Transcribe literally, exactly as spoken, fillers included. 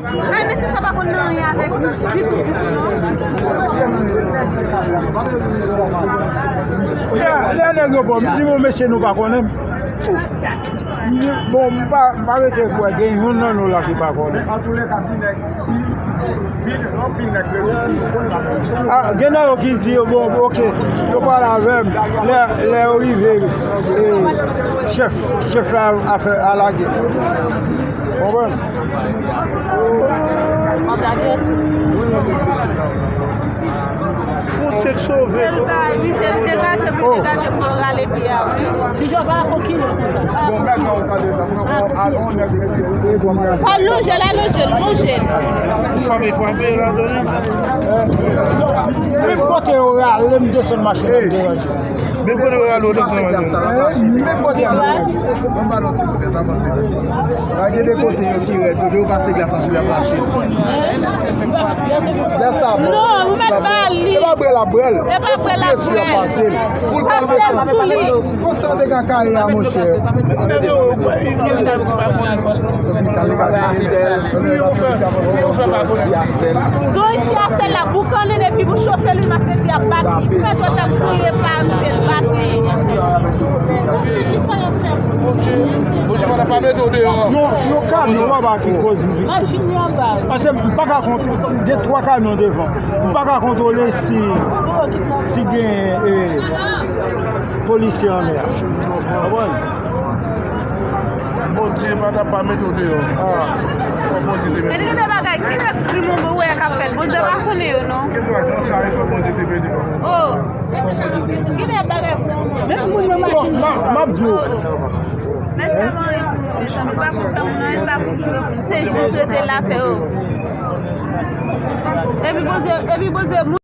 Ay, mesye sa pa konn nan anyen avèk nou ditou, ditou, non. Lè, lè nèg yo bon, m di, bon, mesye, nou pa konnen. Bon, m pa, m pa rete kwè, gen youn nan nou la ki pa konnen. Ah, gen nan yo ki di, bon, oke, yo pral avè m. Lè, lè yo rive, e, chèf, chèf la a fè, a lage. Konprann? Ou te sove. Sèl bagay, wi, se degaje pou degaje pou yo rale pye a, wi. Ti Jòba konkinan konsa. Alonje l, alonje l, lonje l. Menm kote yo rale m desann machin nan, m deranje. Menm kote yo rale w desann machin nan. Menm kote yo rale m. Gen de kote yo ki rèd, yo pase glas la sou lè pase. Lè sa bon. Non, ou mèt ba li. E pa bwè l ap bwè l. E pa bwè l ap bwè l. Pase l sou li. Konsa te ka kare a, monchè. Zon isi a sèl la boukannen epi pou chofe lwi maske si ap bat li. Si mèt wè t ap kriye pa rive l bat li. Kisa y ap fè? Yon, yon kamyon papa ki koz m viktim. Machin yo anba. Paske m pa ka kontwole, gen twa kamyon devan. M pa ka kontwole si, si gen, eh, polisye anlè a. Konprann? Bondye pa t ap pa mete w deyò. Ah. Fò Bondye te mete w. Men gen de bagay, gen kèk krim ou wè k ap fèt. Bondye pa konnen yo, non. Gen de bagay, sa, fò Bondye te mete w. Oh. Gen de bagay pou ou. Menm moun nan machin. Bon, m ap, m ap di w. Men sa, mwen, nou pa konn fè moun anyen, pa konn fè moun. Se jis rete la fè, oh. Epi Bondye, epi Bondye,